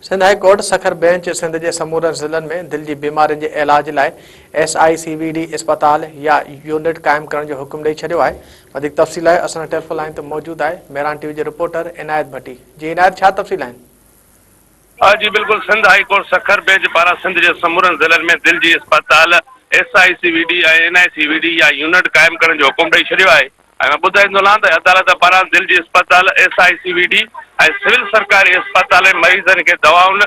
Sindh high court Sukkur bench Sindh جي سمورن ضلعن ۾ دل جي بيمارين جي علاج لاء S I C V D اسپتال يا يونٽ قائم ڪرڻ جو حڪم ڏئي ڇڏيو آهي. وڌيڪ تفصيل لاء اسان سان ٽيليفون لائين تي موجود آهي مهراڻ ٽي وي جي رپورٽر عنايت ڀٽي. جي عنايت ڇا تفصيل آهن؟ جي بلڪل Sindh high court Sukkur bench پاران سنڌ جي سمورن ضلعن ۾ دل جي اسپتال S I C V D ۽ N I C V D يا يونٽ قائم ڪرڻ جو حڪم ڏئي ڇڏيو آهي ۽ مان ٻڌائيندو هلان ته عدالت پاران دل جي اسپتال S I C V D ۽ civil سرڪاري اسپتال ۾ مريضن کي دوائن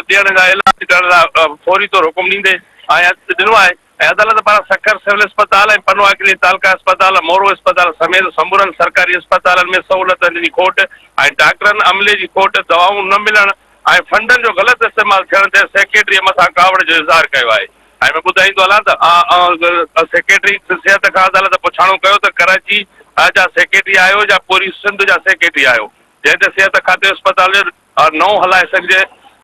ڏيڻ جا علاج ڪرڻ لاء فوري طور حڪم ڏيندي ۽ ڏنو آهي ۽ عدالت پاران سکر سول اسپتال ۽ پنوعاقلي تعلقه اسپتال، مورو اسپتال سميت سمورن سرڪاري اسپتالن ۾ سهولتن جي کوٽ ۽ ڊاڪٽرن، عملي جي کوٽ، دوائون نه ملڻ ۽ فنڊن جو غلط استعمال ٿيڻ تي سيڪريٽريء مٿان ڪاوڙ جو اظهار ڪيو آهي ۽ ۾ ٻڌائيندو هلان ته سيڪريٽري صحت کان عدالت پڇاڻو ڪيو ته ڪراچي جا سيڪريٽري آهيو يا پوري سنڌ جا سيڪريٽري آهيو جنهن تي صحت کاتي اسپتال جو نئون هلائي سگهجي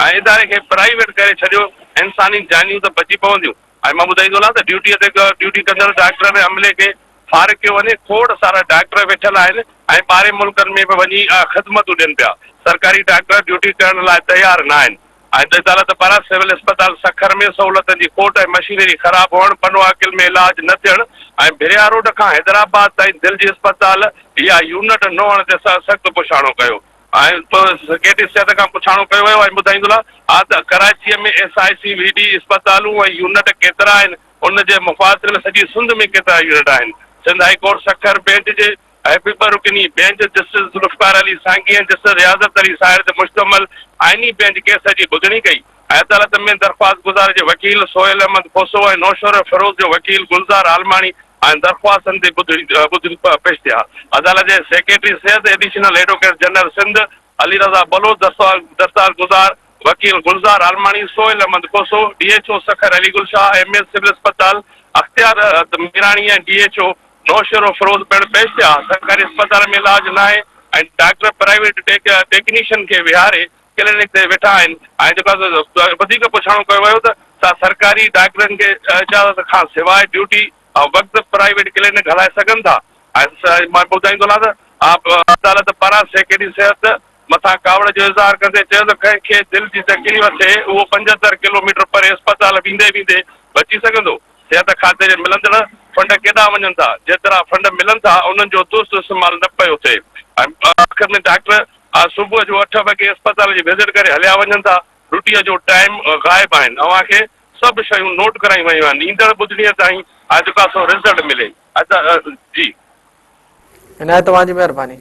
۽ اداري کي پرائيويٽ ڪري ڇڏيو، انساني جانيون ته بچي پونديون ۽ مان ٻڌائيندو هلان ته ڊيوٽيء تي ڊيوٽي ڪندڙ ڊاڪٽرن ۽ عملي کي فارغ ڪيو وڃي، کوڙ سارا ڊاڪٽر ويٺل آهن ۽ ٻاهرين ملڪن ۾ به وڃي خدمتون ڏين پيا، سرڪاري ڊاڪٽر ڊيوٽي ڪرڻ لاء تيار نه آهن ۽ عدالت پاران سول اسپتال سکر ۾ سهولتن جي کوٽ ۽ مشينري خراب هئڻ، پنوعاقل ۾ علاج نه ٿيڻ ۽ ڀريا روڊ کان حيدرآباد تائين دل جي اسپتال يا يونٽ نه هئڻ تي سخت پڇاڻو ڪيو. ۽ سيڪريٽري صحت کان پڇاڻو ڪيو ويو ۽ ٻڌائيندو لا ها ته ڪراچيء ۾ S I C V D اسپتالون ۽ يونٽ ڪيترا آهن ان جي مفاصلي ۾ سڄي سنڌ ۾ ڪيترا يونٽ آهن. Sindh high court Sukkur bench جي ٻه رڪني bench justice Zulfiqar Ali Sangi ۽ justice Riazat Ali Sahir تي مشتمل آئيني بينچ ڪيس جي ٻڌڻي ڪئي ۽ عدالت ۾ درخواستگذار جي وڪيل سهيل احمد کوسو ۽ نوشهروفيروز جو وڪيل گلزار عالماڻي ۽ درخواستن تي ٻڌڻي پيش ٿيا. عدالت جي سيڪريٽري صحت، additional advocate general Sindh Ali Raza Baloch, درخواستگذار وڪيل Gulzar Almani, Sohail Ahmed Khoso, D H O Sukkur Ali Gul Shah, M S civil اسپتال Ikhtiar Mirani ۽ D H O Naushahro Feroze پڻ پيش ٿيا. سرڪاري اسپتال ۾ علاج ناهي ۽ ڊاڪٽر پرائيويٽ ٽيڪنيشن کي ويهاري ڪلينڪ تي ويٺا آهن ۽ جيڪو وڌيڪ پڇاڻو ڪيو ويو ته ڇا سرڪاري ڊاڪٽرن کي اجازت کان سواء ڊيوٽي وقت پرائيويٽ ڪلينڪ هلائي سگهن ٿا ۽ مان ٻڌائيندو هلان ته عدالت پاران سيڪريٽري صحت مٿان ڪاوڙ جو اظهار ڪندي چيو ته ڪنهن کي دل جي تڪليف ٿئي اهو 75 ڪلوميٽر پري اسپتال ويندي ويندي بچي سگهندو؟ صحت کاتي جي ملندڙ فنڊ ڪيڏانهن وڃن ٿا؟ جيترا فنڊ ملن ٿا انهن جو درست استعمال نه پيو ٿئي ۽ آخر ۾ ڊاڪٽر صبح جو اٺ وڳي اسپتال جي وزٽ ڪري هليا وڃن ٿا، ڊيوٽيء جو ٽائيم غائب آهن، اوهان کي سڀ شيون نوٽ ڪرايون ويون آهن، ايندڙ ٻڌڻيء تائين جيڪو آهي سو رزلٽ ملي. جي. عنايت اوهان جي مهرباني.